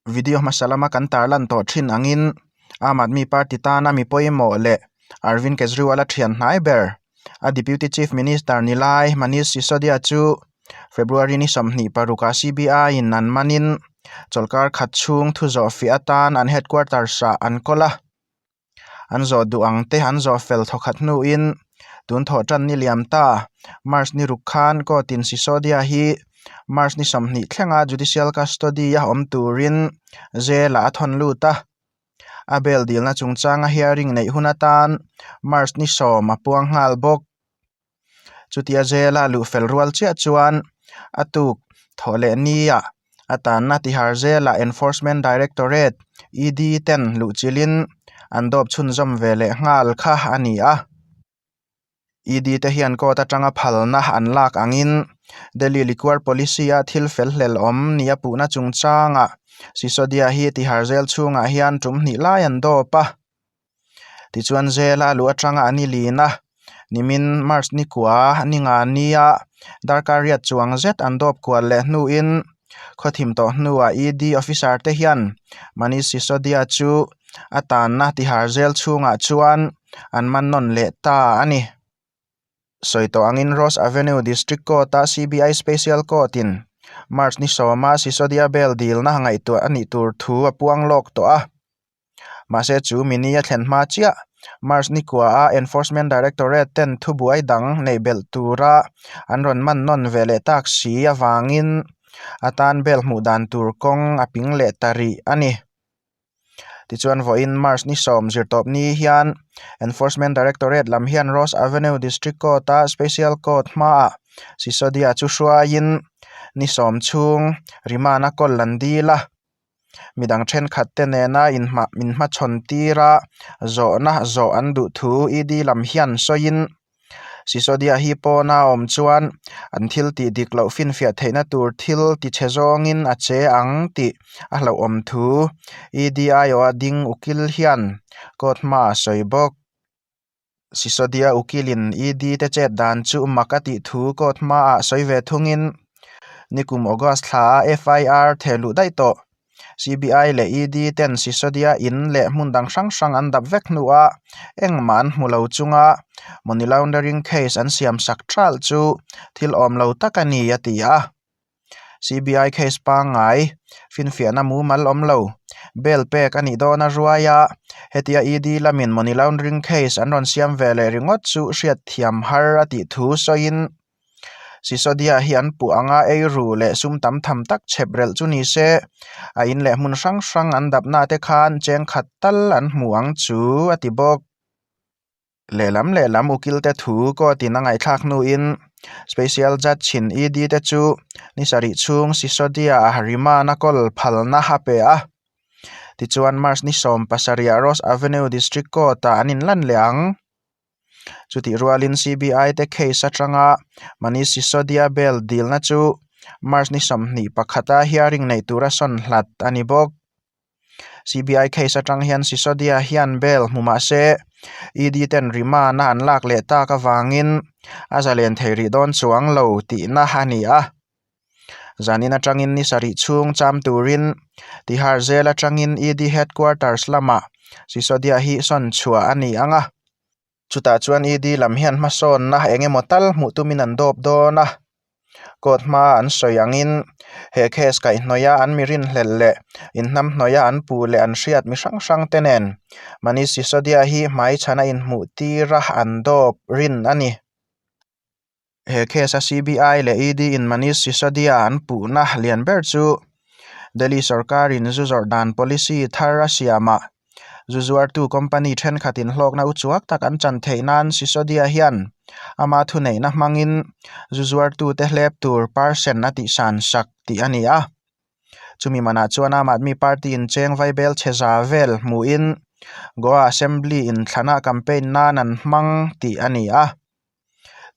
Video hmasa lama kan tarlan tawh thin angin Aam Aadmi Party tana mi pawimawh leh Arvind Kejriwal-a thian hnai ber a Deputy Chief Minister ni lai Manish Sisodia chu February ni 26 ah CBI in an manin chawlhkar khat chhung thu zawh fiah atan an headquarters ah an kawl a. An zawh duh ang te an zawh fel thawkhat hnuin tun thawh tan ni liam ta March ni ruk khan court in Sisodia hi March ni 20 thlenga judicial custody a awm turin jail ah a thawn lut a. A bail dilna chungchanga hearing neih hun atan March ni 10 a puang nghal bawk. Chutia jail a luh fel rual chiah chuan a tuk thawh leh nia a tanna tihar zela Enforcement Directorate, ED, ten luhchilhin an dawp chhunzawm ve leh nghal kha a ni a. ED te hian court atanga phalna an lak angin Delhi Liquor Policy-a thil fel hlel awm nia puhna chungchangah Sisodia hi tihar zel chhungah hian tum hnih lai an dawp a. Tichuan zela luh atanga an i lin a, nimin March ni kua ni nga nia darkar riat chuang zet an dawp kual leh hnuin khawthim tawh hnuah ED officer te hian Manish Sisodia chu a tanna tihar zel chhungah chuan an man nawn leh ta a ni. Sawi tawh angin Ross Avenue District Court-a CBI Special Court-in March ni sawma Sisodia bail dilna ngaihtuah a nih tur thu a puang lawk tawh a. Mahse chu mini a thlen hma chiah March ni kuaha Enforcement Directorate ten thubuai dang neih belh tura an rawn man nawn ve leh tak si avangin a tan bail hmuh dan tur kawng a ping leh ta rih a ni. Tichuan vawiin March ni 10 zirtawp ni hian Enforcement Directorate lam hian Ross Avenue District Court-a Special Court hmaah Sisodia chu hruaiin ni 10 chhung remand a kawl an dil a. Midang thenkhat te nena inhmah min hmachhawn tir a, zawhna zawh an duh thu ED lam hian sawiin Sisodia hi pawna a awm chuan an thil tih dik loh finfiah theihna tur thil ti chhe zawngin a che ang tih a hlauhawm thu ED aiawha ding ukil hian court hmaah a sawi bawk. Sisodia ukilin ED te chet dan chu mak a tih thu court hmaah sawi ve thungin nikum August thla a FIR theh luh daih tawh. CBI leh ED ten Sisodia in leh hmun dang hrang hrang an dap vek hnuah engmah an hmu lo chunga money laundering case an siam sak tral chu thil awm lo tak a ni a ti a. CBI case pangngai finfiahna mumal awm lo bail pek a nih dawn a ruai a, hetia ED lamin money laundering case an rawn siam ve leh ringawt chu hriatthiam har a tih thu sawiin Sisodia hi an puh anga ei ru leh sum tam tham tak chhep relh chu ni se, a in leh hmun hrang hrang an dapna te khan cheng khat tal an hmu ang chu a ti bawk. Lehlam lehlam ukil te thu court in a ngaihthlak hnuin Special Judge in ED te chu ni sarih chhung Sisodia a remand a kawl phalna a pe a. Tichuan March ni 17 ah Ross Avenue District Court ah an inlan leh ang. Chutih rualin CBI te case atanga Manish Sisodia bail dilna chu March ni 21 a hearing neih tura sawn hlat a ni bawk. CBI case atang hian Sisodia hian bail hmu mah se ED ten remand a an lak leh tak avangin a zalen thei rih dawn chuang lo tihna a ni a. Zanin atangin ni sarih chhung cham turin Tihar zel atangin ED headquarters lamah Sisodia hi sawn chhuah a ni ang a. Chutah chuan ED lam hian hmasawnna eng emaw tal hmuh tumin an dawp dawn a, court hmaa an sawi angin he case kaihhnawih a an mi rinhlelh leh inhnamhnawih a an puh leh an hriat mi hrang hrang te nen Manish Sisodia hi hmaichhana inhmuh tir a an dawp rin a ni. He case a CBI leh ED in Manish Sisodia an puhna lian ber chu Delhi sorkarin zu zawrh dan policy thar a siamah zu zuartu company thenkhatin hlawkna uchuak tak an chan theih nan Sisodia hian ama thuneihna hmangin zu zuartute hlep tur percent a tihsan sak tih a ni a. Chumi manah chuan Aam Aadmi Party in cheng vaibel chhe za vel hmuhin Goa Assembly in thlana campaign nan an hmang tih a ni a.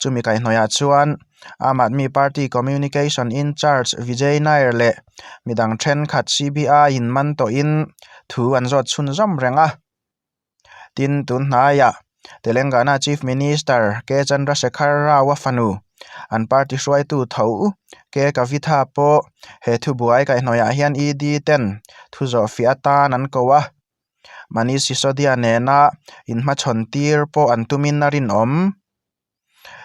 Chumi kaihhnawihah chuan Aam Aadmi Party Communication in-charge Vijay Nair leh midang thenkhat CBI in man tawhin thu an zawt chhunzawm reng a. Tin, tun hnaiah Telangana Chief Minister K Chandrasekhar Rao-a fanu. An party hruaitu tho K Kavitha pawh he thubuai kaihhnawihah hian ED ten thu zawhfiah atan an ko a. Manish Sisodia nena inhmachhawn tir pawh an tumin a rinawm.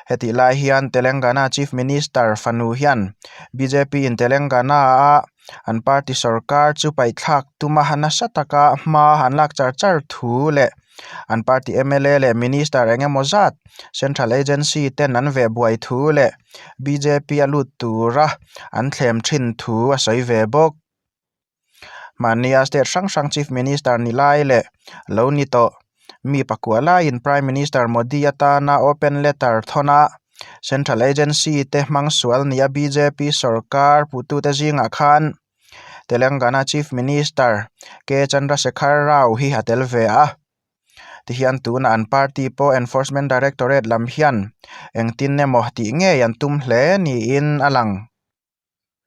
Hetih lai hian Telangana Chief Minister fanu hian bjp in Telangana a an party sorkar chu paihthlak tuma nasa taka hma an lak char char thu leh an party mla leh minister eng emaw zat central agency ten an veh buai thu leh bjp a lut tura an thlem thin thu a sawi ve bawk. Mahnia state hrang hrang Chief Minister ni lai leh lo ni tawh mi pakua laiin Prime Minister Modi atana open letter thawn a, Central agency te hmang sual nia bjp sorkar putute zingah khan Telangana Chief Minister K Chandrasekhar Rao hi a tel ve a. Tihian tunah an party pawh Enforcement Directorate lam hian engtin emaw tih ngei an tum hle niin a lang.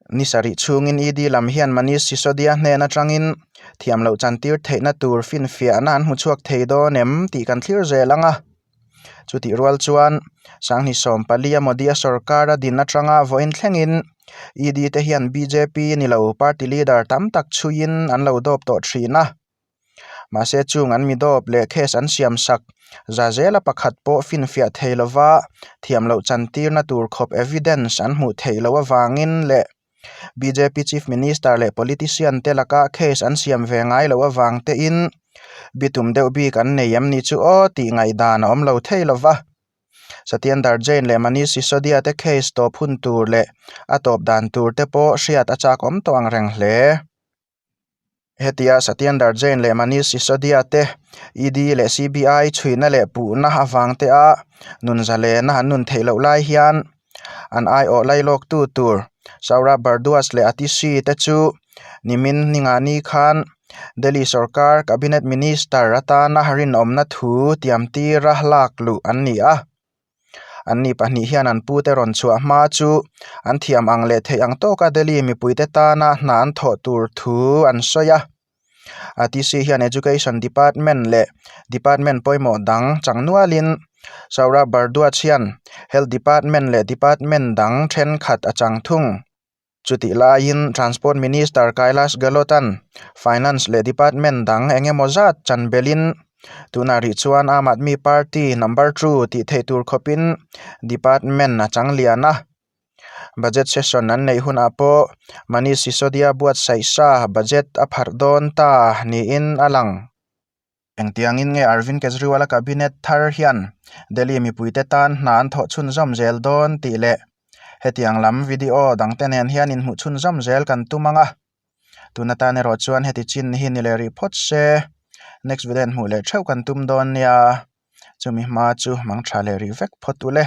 Ni sarih chhungin ED lam hian Manish Sisodia hnen atangin thiam loh chantir theihna tur finfiahna an hmu chhuak thei dawn em tih kan thlir zel ang a. Chutih rual chuan Sanghni 14 a Modi-a sorkar a din atanga vawiin thlengin ED te hian bjp ni lo party leader tam tak chhuiin an lo dawp tawh thin a. Mahse chung an mi dawp leh case an siam sak za zela pakhat pawh finfiah thei lova thiam loh chantirna tur khawp evidence an hmuh theih loh avangin leh bjp Chief Minister leh politician te laka case an siam ve ngai loh avang tein bitum deuh bik an nei em ni chu aw tih ngaihdan a awm lo thei lova. Satyendar Jain leh Manish Sisodia te case tawp hun tur leh a tawp dan tur te pawh hriat a chak awm tawh ang reng hle. Hetia Satyendar Jain leh Manish Sisodia te ED leh CBI chhuina leh puhna avang te a nun zalena an nun theih loh lai hian an aiawh lailawktu tur Saurabh Bhardwaj leh Atishi te chu nimin ningani khan Delhi sorkar Cabinet Minister atana rinawmna thu tiamtira lak luh an ni a. Anni pahnih hian an pute rawn chhuah hma chu an thiam ang leh theih ang tawka Delhi mipuite tana hna an thawh tur thu an sawi a. ATC hian Education Department leh Department pawimawh dang chang nualin Saurabh Bhardwaj hian Health Department leh Department dang thenkhat a chang thung. Chutih laiin Transport Minister Kailash Gehlot-a'n Finance leh Department dang eng emaw zat chan belhin tunah rih chuan Aam Aadmi Party number two tih theih tur khawpin Department a chang lian a. Budget session an neih hunah pawh Manish Sisodia buatsaih sa budget a pharh dawn ta niin a lang. Engtiangin nge Arvind Kejriwal-a cabinet thar hian Delhi mipuite tan hna an thawh chhunzawm zel dawn tih leh hetiang lam video dangte nen hian inhmuh chhunzawm zel kan tum ang a. Tun atan erawh chuan heti chin hi ni leh rih phawt se next video in hmuh leh theuh kan tum dawn nia. Chumi hma chu mang tha leh rih vek phawt ule.